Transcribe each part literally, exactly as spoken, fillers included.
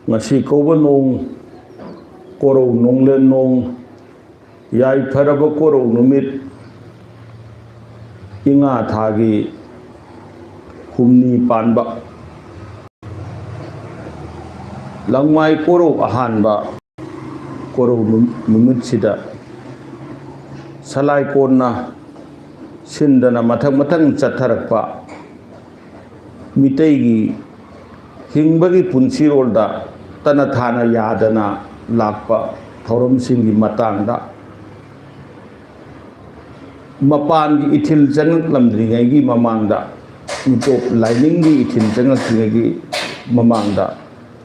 ꯉꯁꯤ ꯀꯧꯕ ꯅꯣꯡ, ꯀꯣꯔꯧ ꯅꯣꯡꯂꯦꯟ ꯅꯣꯡ, ꯌꯥꯏꯐꯔꯕ ꯀꯣꯔꯧ ꯅꯨꯃꯤꯠ, ꯏꯉꯥ ꯊꯥꯒꯤ ꯍꯨꯝꯅꯤ ꯄꯥꯟꯕ, ꯂꯪꯃꯥꯏ ꯀꯣꯔꯧ ꯑꯍꯥꯟꯕ ꯀꯣꯔꯧ ꯅꯨ-, ꯅꯨꯃꯤꯠꯁꯤꯗ ꯁꯂꯥꯏ ꯀꯣꯟꯅ ꯁꯤꯟꯗꯅ ꯃꯊꯪ ꯃꯊꯪ ꯆꯠꯊꯔꯛꯄ ꯃꯤꯇꯩꯒꯤ ꯍꯤꯡꯕꯒꯤ ꯄꯨꯟꯁꯤꯔꯣꯜꯗ ꯇꯠꯅ ꯊꯥꯅ ꯌꯥꯗꯅ ꯂꯥꯛꯄ ꯊꯧꯔꯝꯁꯤꯡꯒꯤ ꯃꯇꯥꯡꯗ, ꯃꯄꯥꯟꯒꯤ ꯏꯊꯤꯜ ꯆꯪꯂꯛꯂꯝꯗ꯭ꯔꯤꯉꯩꯒꯤ ꯃꯃꯥꯡꯗ, ꯃꯤꯇꯣꯞ ꯂꯥꯏꯅꯤꯡꯒꯤ ꯏꯊꯤꯜ ꯆꯪꯂꯛꯇ꯭ꯔꯤꯉꯩꯒꯤ ꯃꯃꯥꯡꯗ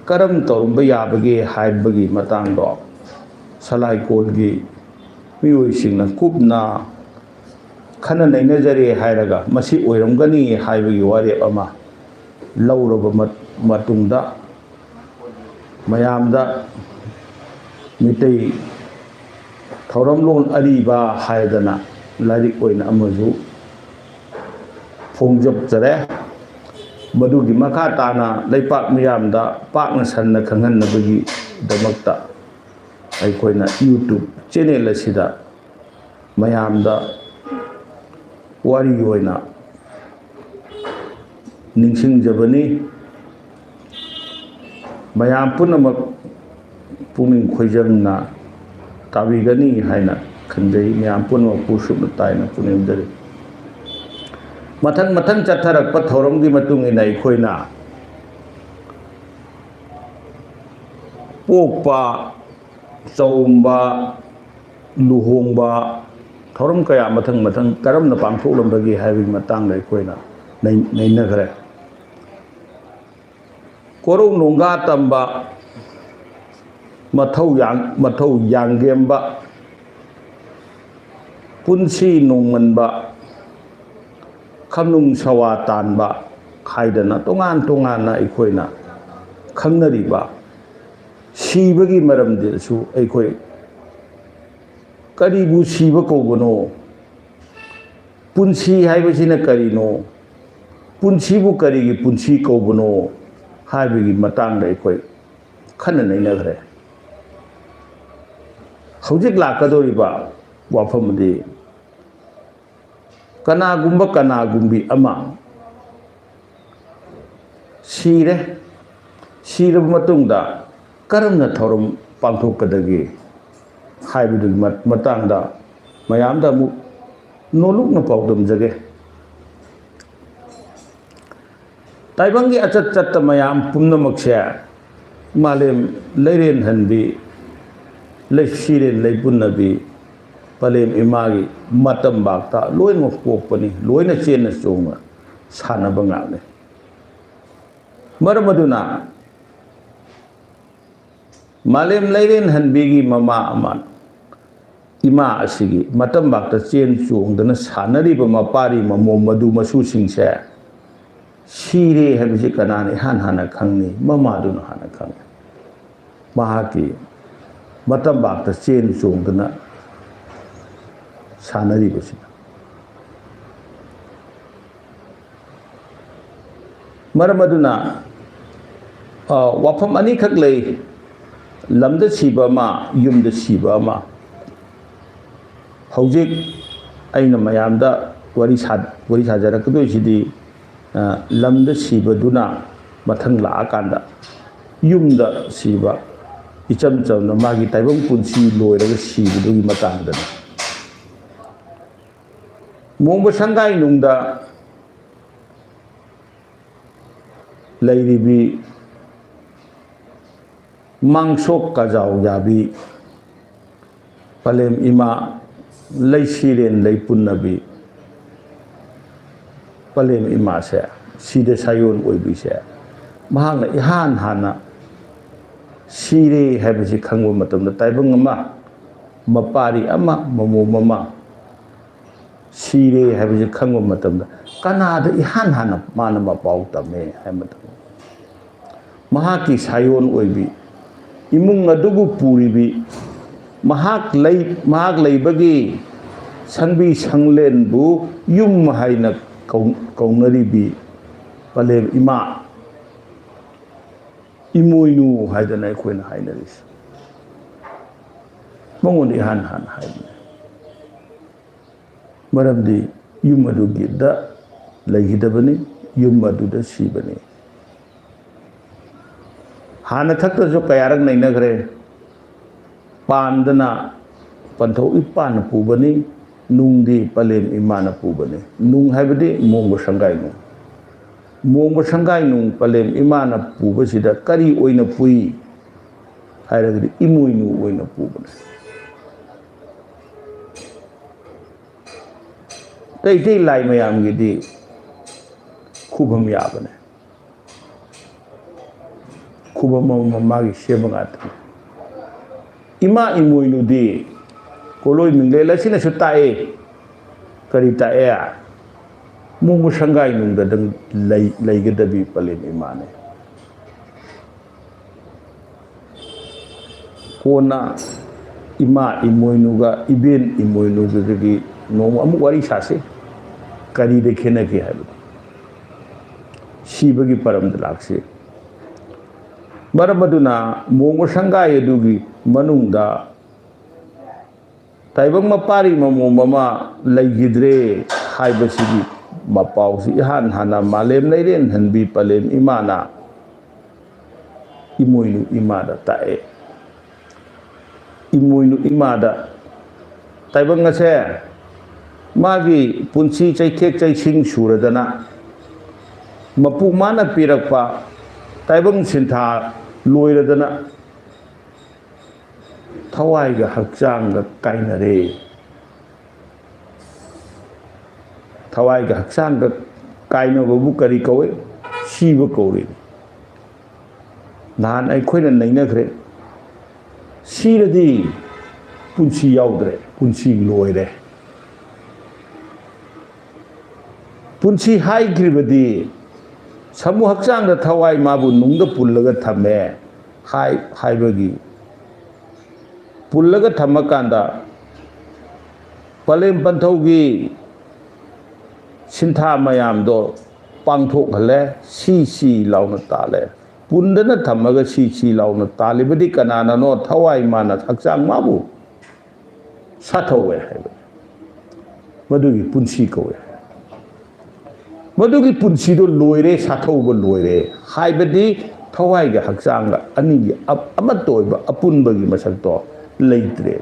ꯀꯔꯝ ꯇꯧꯔꯝꯕ ꯌꯥꯕꯒꯦ ꯍꯥꯏꯕꯒꯤ ꯃꯇꯥꯡꯗꯣ ꯁꯂꯥꯏꯀꯣꯜꯒꯤ ꯃꯤꯑꯣꯏꯁꯤꯡꯅ ꯀꯨꯞꯅ ꯈꯟꯅ ꯅꯩꯅꯖꯔꯦ ꯍꯥꯏꯔꯒ, ꯃꯁꯤ ꯑꯣꯏꯔꯝꯒꯅꯤ ꯍꯥꯏꯕꯒꯤ ꯋꯥꯔꯦꯞ ꯑꯃ ꯂꯧꯔꯕ ꯃꯠ-, ꯃꯇꯨꯡꯗ, ꯃꯌꯥꯝꯗ ꯃꯤꯇꯩ ꯊꯧꯔꯝꯂꯣꯟ ꯑꯔꯤꯕ ꯍꯥꯏꯗꯅ ꯂꯥꯏꯔꯤꯛ ꯑꯣꯏꯅ ꯑꯃꯁꯨ ꯐꯣꯡꯗꯣꯛꯆꯔꯦ꯫ ꯃꯗꯨꯒꯤ ꯃꯈꯥ ꯇꯥꯅ ꯂꯩꯄꯥꯛ ꯃꯤꯌꯥꯝꯗ ꯄꯥꯛꯅ ꯁꯟꯅ ꯈꯪꯍꯟꯅꯕꯒꯤꯗꯃꯛꯇ ꯑꯩꯈꯣꯏꯅ YouTube ꯆꯦꯅꯦꯜ ꯑꯁꯤꯗ ꯃꯌꯥꯝꯗ ꯋꯥꯔꯤ ꯑꯣꯏꯅ ꯅꯤꯡꯁꯤꯡꯖꯕꯅꯤ꯫ ꯃꯌꯥꯝ ꯄꯨꯝꯅꯃꯛ ꯄꯨꯛꯅꯤꯡ ꯈꯣꯏꯖꯪꯅ ꯇꯥꯕꯤꯒꯅꯤ ꯍꯥꯏꯅ ꯈꯟꯖꯩ꯫ ꯃꯌꯥꯝ ꯄꯨꯝꯅꯃꯛꯄꯨ ꯁꯨꯞꯅ ꯇꯥꯏꯅ ꯄꯨꯅꯤꯡꯖꯔꯤ꯫ ꯃꯊꯪ ꯃꯊꯪ ꯆꯠꯊꯔꯛꯄ ꯊꯧꯔꯝꯒꯤ ꯃꯇꯨꯡ ꯏꯟꯅ ꯑꯩꯈꯣꯏꯅ ꯄꯣꯛꯄ, ꯆꯥꯎꯝꯕ, ꯂꯨꯍꯣꯡꯕ, ꯊꯧꯔꯝ ꯀꯌꯥ ꯃꯊꯪ ꯃꯊꯪ ꯀꯔꯝꯅ ꯄꯥꯡꯊꯣꯛꯂꯝꯕꯒꯦ ꯍꯥꯏꯕꯒꯤ ꯃꯇꯥꯡꯗ ꯑꯩꯈꯣꯏꯅ ꯅꯩ-, ꯅꯩꯅꯈ꯭ꯔꯦ꯫ ꯀꯣꯔꯧ ꯅꯣꯡꯒꯥ ꯇꯝꯕ, ꯃꯊꯧ ꯌꯥꯡ-, ꯃꯊꯧ ꯌꯥꯡꯒꯦꯝꯕ, ꯄꯨꯟꯁꯤ ꯅꯣꯡꯃꯟꯕ, ꯈꯝꯅꯨꯡ ꯁꯋꯥ ꯇꯥꯟꯕ ꯍꯥꯏꯗꯅ ꯇꯣꯉꯥꯟ ꯇꯣꯉꯥꯟꯅ ꯑꯩꯈꯣꯏꯅ ꯈꯪꯅꯔꯤꯕ ꯁꯤꯕꯒꯤ ꯃꯔꯝꯗꯁꯨ ꯑꯩꯈꯣꯏ ꯀꯔꯤꯕꯨ ꯁꯤꯕ ꯀꯧꯕꯅꯣ? ꯄꯨꯟꯁꯤ ꯍꯥꯏꯕꯁꯤꯅ ꯀꯔꯤꯅꯣ? ꯄꯨꯟꯁꯤꯕꯨ ꯀꯔꯤꯒꯤ ꯄꯨꯟꯁꯤ ꯀꯧꯕꯅꯣ ꯍꯥꯏꯕꯒꯤ ꯃꯇꯥꯡꯗ ꯑꯩꯈꯣꯏ ꯈꯟꯅ ꯅꯩꯅꯈ꯭ꯔꯦ꯫ ꯍꯧꯖꯤꯛ ꯂꯥꯛꯀꯗꯧꯔꯤꯕ ꯋꯥꯐꯝ ꯑꯗꯤ, ꯀꯅꯥꯒꯨꯝꯕ ꯀꯅꯥꯒꯨꯝꯕꯤ ꯑꯃ ꯁꯤꯔꯦ, ꯁꯤꯔꯕ ꯃꯇꯨꯡꯗ ꯀꯔꯝꯅ ꯊꯧꯔꯝ ꯄꯥꯡꯊꯣꯛꯀꯗꯒꯦ ꯍꯥꯏꯕꯗꯨꯒꯤ ꯃꯠ-, ꯃꯇꯥꯡꯗ ꯃꯌꯥꯝꯗ ꯑꯃꯨꯛ ꯅꯣꯂꯨꯛꯅ ꯄꯥꯎꯗꯝꯖꯒꯦ꯫ ꯇꯥꯏꯕꯪꯒꯤ ꯑꯆꯠ ꯆꯠꯇ ꯃꯌꯥꯝ ꯄꯨꯝꯅꯃꯛꯁꯦ ꯃꯥꯂꯦꯝ ꯂꯩꯔꯦꯟꯍꯟꯕꯤ, ꯂꯩꯁꯤꯔꯦꯟ ꯂꯩꯄꯨꯟꯅꯕꯤ, ꯄꯂꯦꯝ ꯏꯃꯥꯒꯤ ꯃꯇꯝꯕꯥꯛꯇ ꯂꯣꯏꯅꯃꯛ ꯄꯣꯛꯄꯅꯤ, ꯂꯣꯏꯅ ꯆꯦꯟꯅ ꯆꯣꯡꯅ ꯁꯥꯟꯅꯕ ꯉꯥꯛꯅꯤ꯫ ꯃꯔꯝ ꯑꯗꯨꯅ ꯃꯥꯂꯦꯝ ꯂꯩꯔꯦꯟꯍꯟꯕꯤꯒꯤ ꯃꯃꯥ ꯑꯃ, ꯏꯃꯥ ꯑꯁꯤꯒꯤ ꯃꯇꯝꯕꯥꯛꯇ ꯆꯦꯟ ꯆꯣꯡꯗꯅ ꯁꯥꯟꯅꯔꯤꯕ ꯃꯄꯥꯔꯤ ꯃꯃꯣꯝ ꯃꯗꯨ ꯃꯁꯨꯁꯤꯡꯁꯦ ꯁꯤꯔꯦ ꯍꯥꯏꯕꯁꯤ ꯀꯅꯥꯅ ꯏꯍꯥꯟ ꯍꯥꯟꯅ ꯈꯪꯅꯤ? ꯃꯃꯥꯗꯨꯅ ꯍꯥꯟꯅ ꯈꯪꯉꯤ꯫ ꯃꯍꯥꯛꯀꯤ ꯃꯇꯝꯕꯥꯛꯇ ꯆꯦꯟ ꯆꯣꯡꯗꯅ ꯁꯥꯟꯅꯔꯤꯕꯁꯤꯅ꯫ ꯃꯔꯝ ꯑꯗꯨꯅ, ꯑ, ꯋꯥꯐꯝ ꯑꯅꯤꯈꯛ ꯂꯩ, ꯂꯝꯗ ꯁꯤꯕ ꯑꯃ, ꯌꯨꯝꯗ ꯁꯤꯕ ꯑꯃ꯫ ꯍꯧꯖꯤꯛ ꯑꯩꯅ ꯃꯌꯥꯝꯗ ꯋꯥꯔꯤ ꯁꯥ-, ꯋꯥꯔꯤ ꯁꯥꯖꯔꯛꯀꯗꯣꯏꯁꯤꯗꯤ, ꯑ, ꯂꯝꯗ ꯁꯤꯕꯗꯨꯅ ꯃꯊꯪ ꯂꯥꯛꯑꯀꯥꯟꯗ ꯌꯨꯝꯗ ꯁꯤꯕ, ꯏꯆꯝ ꯆꯝꯅ ꯃꯥꯒꯤ ꯇꯥꯏꯕꯪ ꯄꯨꯟꯁꯤ ꯂꯣꯏꯔꯒ ꯁꯤꯕꯗꯨꯒꯤ ꯃꯇꯥꯡꯗꯅꯤ꯫ ꯃꯣꯡꯕ ꯁꯪꯒꯥꯏꯅꯨꯡꯗ ꯂꯩꯔꯤꯕꯤ ꯃꯥꯡꯁꯣꯛ ꯀꯖꯥꯎ ꯌꯥꯕꯤ ꯄꯂꯦꯝ ꯏꯃꯥ, ꯂꯩꯁꯤꯔꯦꯟ ꯂꯩꯄꯨꯟꯅꯕꯤ ꯄꯂꯦꯝ ꯏꯃꯥꯁꯦ, ꯁꯤꯗ ꯁꯥꯌꯣꯟ ꯑꯣꯏꯕꯤꯁꯦ, ꯃꯍꯥꯛꯅ ꯏꯍꯥꯟ ꯍꯥꯟꯅ ꯁꯤꯔꯦ ꯍꯥꯏꯕꯁꯤ ꯈꯪꯕ ꯃꯇꯝꯗ, ꯇꯥꯏꯕꯪ ꯑꯃ, ꯃꯄꯥꯔꯤ ꯑꯃ, ꯃꯃꯣꯝ ꯑꯃ ꯁꯤꯔꯦ ꯍꯥꯏꯕꯁꯤ ꯈꯪꯕ ꯃꯇꯝꯗ, ꯀꯅꯥꯗ ꯏꯍꯥꯟ ꯍꯥꯟꯅ ꯃꯥꯅ ꯃꯄꯥꯎ ꯇꯝꯃꯦ ꯍꯥꯏꯕ ꯃꯇꯝꯗ, ꯃꯍꯥꯛꯀꯤ ꯁꯥꯌꯣꯟ ꯑꯣꯏꯕꯤ, ꯏꯃꯨꯡ ꯑꯗꯨꯕꯨ ꯄꯨꯔꯤꯕꯤ, ꯃꯍꯥꯛ ꯂꯩ-, ꯃꯍꯥꯛ ꯂꯩꯕꯒꯤ ꯁꯪꯕꯤ ꯁꯪꯂꯦꯟꯕꯨ ꯌꯨꯝ ꯍꯥꯏꯅ ꯀꯧ-, ꯀꯧꯅꯔꯤꯕꯤ ꯄꯂꯦꯝ ꯏꯃꯥ, ꯏꯃꯣꯏꯅꯨ ꯍꯥꯏꯗꯅ ꯑꯩꯈꯣꯏꯅ ꯍꯥꯏꯅꯔꯤꯁꯦ꯫ ꯃꯉꯣꯟꯗ ꯏꯍꯥꯟ ꯍꯥꯟꯅ ꯍꯥꯏꯕꯅꯦ꯫ ꯃꯔꯝꯗꯤ ꯌꯨꯝ ꯑꯗꯨꯒꯤꯗ ꯂꯩꯈꯤꯗꯕꯅꯤ, ꯌꯨꯝ ꯑꯗꯨꯗ ꯁꯤꯕꯅꯤ꯫ ꯍꯥꯟꯅ ꯊꯛꯇꯁꯨ ꯀꯌꯥꯔꯛ ꯅꯩꯅꯈ꯭ꯔꯦ꯫ ꯄꯥꯟꯗꯅ ꯄꯟꯊꯧ ꯏꯄꯥꯅ ꯄꯨꯕꯅꯤ, ꯅꯨꯡꯗꯤ ꯄꯂꯦꯝ ꯏꯃꯥꯅ ꯄꯨꯕꯅꯤ꯫ ꯅꯨꯡ ꯍꯥꯏꯕꯗꯤ ꯃꯣꯡꯕ ꯁꯪꯒꯥꯏ ꯅꯨꯡ꯫ ꯃꯣꯡꯕ ꯁꯪꯒꯥꯏ ꯅꯨꯡ ꯄꯂꯦꯝ ꯏꯃꯥꯅ ꯄꯨꯕꯁꯤꯗ ꯀꯔꯤ ꯑꯣꯏꯅ ꯄꯨꯏ ꯍꯥꯏꯔꯒꯗꯤ ꯏꯃꯣꯏꯅꯨ ꯑꯣꯏꯅ ꯄꯨꯕꯅꯤ꯫ ꯑꯇꯩ ꯑꯇꯩ ꯂꯥꯏ ꯃꯌꯥꯝꯒꯤꯗꯤ ꯈꯨꯕꯝ ꯌꯥꯕꯅꯦ꯫ ꯈꯨꯕꯝ ꯑꯃꯃꯝ ꯃꯥꯒꯤ ꯁꯦꯝꯕ ꯉꯥꯛꯇꯅꯤ꯫ ꯏꯃꯥ ꯏꯃꯣꯏꯅꯨꯗꯤ ꯀꯣꯂꯣꯏ ꯃꯤꯡꯂꯦꯜ ꯑꯁꯤꯅꯁꯨ ꯇꯥꯛꯑꯦ꯫ ꯀꯔꯤ ꯇꯥꯛꯑꯦ? ꯃꯣꯡꯕ ꯁꯪꯒꯥꯏ ꯅꯨꯡꯗ ꯑꯗꯨꯝ ꯂꯩ-, ꯂꯩꯒꯗꯕꯤ ꯄꯂꯦꯝ ꯏꯃꯥꯅꯦ꯫ ꯀꯣꯟꯅ ꯏꯃꯥ ꯏꯃꯣꯏꯅꯨꯒ ꯏꯕꯦꯟ ꯏꯃꯣꯏꯅꯨꯒꯗꯒꯤ ꯅꯣꯡꯃ ꯑꯃꯨꯛ ꯋꯥꯔꯤ ꯁꯥꯁꯤ, ꯀꯔꯤꯗ ꯈꯦꯠꯅꯒꯦ ꯍꯥꯏꯕꯗꯣ꯫ ꯁꯤꯕꯒꯤ ꯄꯔꯝꯗ ꯂꯥꯛꯁꯤ꯫ ꯃꯔꯝ ꯑꯗꯨꯅ ꯃꯣꯡꯕ ꯁꯪꯒꯥꯏ ꯑꯗꯨꯒꯤ ꯃꯅꯨꯡꯗ ꯇꯥꯏꯕꯪ ꯃꯄꯥꯔꯤ ꯃꯃꯣꯝ ꯑꯃ ꯂꯩꯈꯤꯗ꯭ꯔꯦ ꯍꯥꯏꯕꯁꯤꯒꯤ ꯃꯄꯥꯎꯁꯤ ꯏꯍꯥꯟ ꯍꯥꯟꯅ ꯃꯥꯂꯦꯝ ꯂꯩꯔꯦꯟꯍꯟꯕꯤ ꯄꯂꯦꯝ ꯏꯃꯥꯅ ꯏꯃꯣꯏꯅꯨ ꯏꯃꯥꯗ ꯇꯥꯛꯑꯦ꯫ ꯏꯃꯣꯏꯅꯨ ꯏꯃꯥꯗ ꯇꯥꯏꯕꯪ ꯑꯁꯦ ꯃꯥꯒꯤ ꯄꯨꯟꯁꯤ ꯆꯩꯊꯦꯛ ꯆꯩꯁꯤꯡ ꯁꯨꯔꯗꯅ, ꯃꯄꯨ ꯃꯥꯅ ꯄꯤꯔꯛꯄ ꯇꯥꯏꯕꯪ ꯁꯤꯟꯊꯥ ꯂꯣꯏꯔꯗꯅ, ꯊꯋꯥꯏꯒ ꯍꯛꯆꯥꯡꯒ ꯀꯥꯏꯅꯔꯦ꯫ ꯊꯋꯥꯏꯒ ꯍꯛꯆꯥꯡꯒ ꯀꯥꯏꯅꯕꯕꯨ ꯀꯔꯤ ꯀꯧꯏ? ꯁꯤꯕ ꯀꯧꯔꯤ꯫ ꯅꯍꯥꯟ ꯑꯩꯈꯣꯏꯅ ꯅꯩꯅꯈ꯭ꯔꯦ, ꯁꯤꯔꯗꯤ ꯄꯨꯟꯁꯤ ꯌꯥꯎꯗ꯭ꯔꯦ, ꯄꯨꯟꯁꯤ ꯂꯣꯏꯔꯦ꯫ ꯄꯨꯟꯁꯤ ꯍꯥꯏꯈ꯭ꯔꯤꯕꯗꯤ ꯁꯥꯃꯨ ꯍꯛꯆꯥꯡꯗ ꯊꯋꯥꯏ ꯃꯥꯕꯨ ꯅꯨꯡꯗ ꯄꯨꯜꯂꯒ ꯊꯝꯃꯦ ꯍꯥꯏ-, ꯍꯥꯏꯕꯒꯤ ꯄꯨꯜꯂꯒ ꯊꯝꯃꯀꯥꯟꯗ ꯄꯂꯦꯝ ꯄꯟꯊꯧꯒꯤ ꯁꯤꯟꯊꯥ ꯃꯌꯥꯝꯗꯣ ꯄꯥꯡꯊꯣꯛꯍꯜꯂꯦ, ꯁꯤ ꯁꯤ ꯂꯥꯎꯅ ꯇꯥꯜꯂꯦ꯫ ꯄꯨꯟꯗꯅ ꯊꯝꯃꯒ ꯁꯤ ꯁꯤ ꯂꯥꯎꯅ ꯇꯥꯜꯂꯤꯕꯗꯤ ꯀꯅꯥꯅꯅꯣ? ꯊꯋꯥꯏ ꯃꯥꯅ ꯍꯛꯆꯥꯡ ꯃꯥꯕꯨ ꯁꯥꯊꯧꯋꯦ ꯍꯥꯏꯕ꯫ ꯃꯗꯨꯒꯤ ꯄꯨꯟꯁꯤ ꯀꯧꯋꯦ꯫ ꯃꯗꯨꯒꯤ ꯄꯨꯟꯁꯤꯗꯣ ꯂꯣꯏꯔꯦ, ꯁꯥꯊꯧꯕ ꯂꯣꯏꯔꯦ ꯍꯥꯏꯕꯗꯤ ꯊꯋꯥꯏꯒ ꯍꯛꯆꯥꯡꯒ ꯑꯅꯤꯒꯤ ꯑꯞ-, ꯑꯃꯠꯇ ꯑꯣꯏꯕ ꯑꯄꯨꯟꯕꯒꯤ ꯃꯁꯛꯇꯣ ꯂꯩꯇ꯭ꯔꯦ꯫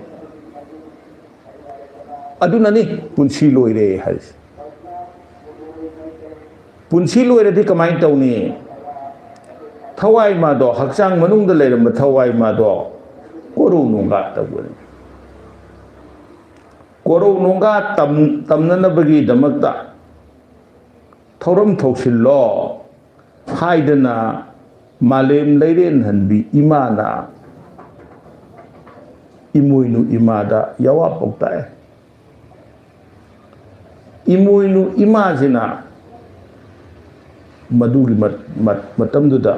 ꯑꯗꯨꯅꯅꯤ ꯄꯨꯟꯁꯤ ꯂꯣꯏꯔꯦ ꯍꯥꯏꯔꯤꯁꯦ꯫ ꯄꯨꯟꯁꯤ ꯂꯣꯏꯔꯗꯤ ꯀꯃꯥꯏꯅ ꯇꯧꯅꯤ? ꯊꯋꯥꯏ ꯃꯥꯗꯣ, ꯍꯛꯆꯥꯡ ꯃꯅꯨꯡꯗ ꯂꯩꯔꯝꯕ ꯊꯋꯥꯏ ꯃꯥꯗꯣ ꯀꯣꯔꯧ ꯅꯣꯡꯒꯥ ꯇꯧꯒꯅꯤ꯫ ꯀꯣꯔꯧ ꯅꯣꯡꯒꯥ ꯇꯝ-, ꯇꯝꯅꯅꯕꯒꯤꯗꯃꯛꯇ ꯊꯧꯔꯝ ꯊꯧꯁꯤꯜꯂꯣ ꯍꯥꯏꯗꯅ ꯃꯥꯂꯦꯝ ꯂꯩꯔꯦꯟꯍꯟꯕꯤ ꯏꯃꯥꯅ ꯏꯃꯣꯏꯅꯨ ꯏꯃꯥꯗ ꯌꯥꯋꯥ ꯄꯥꯎꯇꯥꯛꯑꯦ꯫ ꯏꯃꯣꯏꯅꯨ ꯏꯃꯥꯁꯤꯅ ꯃꯗꯨꯒꯤ ꯃꯠ-, ꯃꯠ-, ꯃꯇꯝꯗꯨꯗ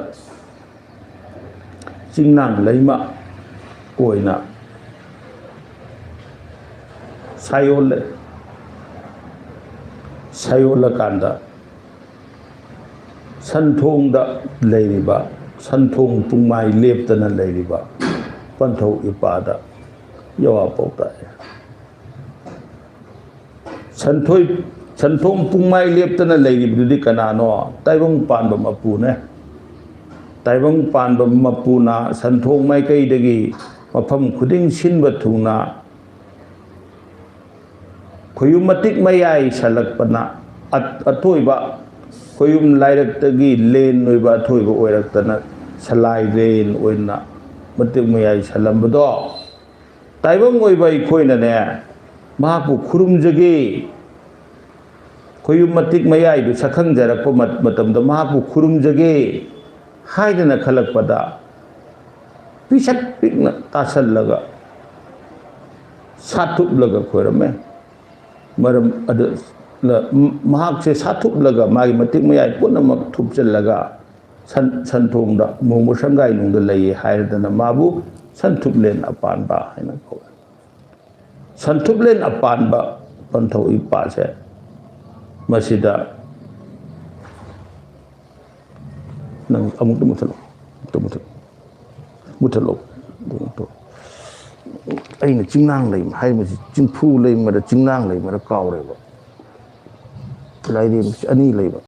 ꯆꯤꯡꯅꯥꯡ ꯂꯩꯃ ꯑꯣꯏꯅ ꯁꯥꯏꯑꯣꯜꯂꯦ꯫ ꯁꯥꯏꯑꯣꯜꯂꯀꯥꯟꯗ ꯁꯟꯊꯣꯡꯗ ꯂꯩꯔꯤꯕ, ꯁꯟꯊꯣꯡ ꯄꯨꯡꯃꯥꯏ ꯂꯦꯞꯇꯅ ꯂꯩꯔꯤꯕ ꯄꯟꯊꯧ ꯏꯄꯥꯗ ꯌꯥꯋꯥ ꯄꯥꯎꯇꯥꯛꯑꯦ꯫ ꯁꯟꯊꯣꯏ-, ꯁꯟꯊꯣꯡ ꯄꯨꯡꯃꯥꯏ ꯂꯦꯞꯇꯅ ꯂꯩꯔꯤꯕꯗꯨꯗꯤ ꯀꯅꯥꯅꯣ? ꯇꯥꯏꯕꯪ ꯄꯥꯟꯕ ꯃꯄꯨꯅꯦ꯫ ꯇꯥꯏꯕꯪ ꯄꯥꯟꯕ ꯃꯄꯨꯅ ꯁꯟꯊꯣꯡ ꯃꯥꯏꯀꯩꯗꯒꯤ ꯃꯐꯝ ꯈꯨꯗꯤꯡ ꯁꯤꯟꯕ ꯊꯨꯡꯅ ꯈꯣꯌꯨꯝ ꯃꯇꯤꯛ ꯃꯌꯥꯏ ꯁꯜꯂꯛꯄꯅ ꯑꯠ-, ꯑꯊꯣꯏꯕ ꯈꯣꯌꯨꯝ ꯂꯥꯏꯔꯛꯇꯒꯤ ꯂꯦꯟ ꯑꯣꯏꯕ ꯑꯊꯣꯏꯕ ꯑꯣꯏꯔꯛꯇꯅ ꯁꯂꯥꯏ ꯂꯦꯟ ꯑꯣꯏꯅ ꯃꯇꯤꯛ ꯃꯌꯥꯏ ꯁꯜꯂꯝꯕꯗꯣ ꯇꯥꯏꯕꯪ ꯑꯣꯏꯕ ꯑꯩꯈꯣꯏꯅꯅꯦ, ꯃꯍꯥꯛꯄꯨ ꯈꯨꯔꯨꯝꯖꯒꯦ, ꯈꯣꯌꯨꯝ ꯃꯇꯤꯛ ꯃꯌꯥꯏꯗꯨ ꯁꯛꯈꯪꯖꯔꯛꯄ ꯃꯠ-, ꯃꯇꯝꯗ ꯃꯍꯥꯛꯄꯨ ꯈꯨꯔꯨꯝꯖꯒꯦ ꯍꯥꯏꯗꯅ ꯈꯜꯂꯛꯄꯗ ꯄꯤꯁꯛ ꯄꯤꯛꯅ ꯇꯥꯁꯜꯂꯒ ꯁꯥꯠꯊꯨꯞꯂꯒ ꯈꯣꯏꯔꯝꯃꯦ꯫ ꯃꯔꯝ ꯑꯗꯨ ꯂ-, ꯃꯍꯥꯛꯁꯦ ꯁꯥꯠꯊꯨꯞꯂꯒ ꯃꯥꯒꯤ ꯃꯇꯤꯛ ꯃꯌꯥꯏ ꯄꯨꯝꯅꯃꯛ ꯊꯨꯞꯆꯜꯂꯒ ꯁꯟ-, ꯁꯟꯊꯣꯡꯗ ꯃꯣꯡꯕ ꯁꯪꯒꯥꯏꯅꯨꯡꯗ ꯂꯩꯌꯦ ꯍꯥꯏꯔꯗꯅ ꯃꯥꯕꯨ ꯁꯟꯊꯨꯞꯂꯦꯟ ꯑꯄꯥꯟꯕ ꯍꯥꯏꯅ ꯀꯧꯋꯦ꯫ ꯁꯟꯊꯨꯞꯂꯦꯟ ꯑꯄꯥꯟꯕ ꯄꯟꯊꯧ ꯏꯄꯥꯁꯦ ꯃꯁꯤꯗ ꯅꯪ ꯑꯃꯨꯛꯇ ꯃꯨꯠꯊꯠꯂꯣ꯫ ꯃꯨꯊꯠ- ꯃꯨꯊꯠꯂꯣ꯫ ꯑꯩꯅ ꯆꯤꯡꯅꯥꯡ ꯂꯩꯃ ꯍꯥꯏꯕꯁꯤ ꯆꯤꯡꯐꯨ ꯂꯩꯃꯔ ꯆꯤꯡꯅꯥꯡ ꯂꯩꯃꯔ ꯀꯥꯎꯔꯦꯕ꯫ ꯂꯥꯏꯔꯦꯝꯕꯤꯁꯦ ꯑꯅꯤ ꯂꯩꯕ꯫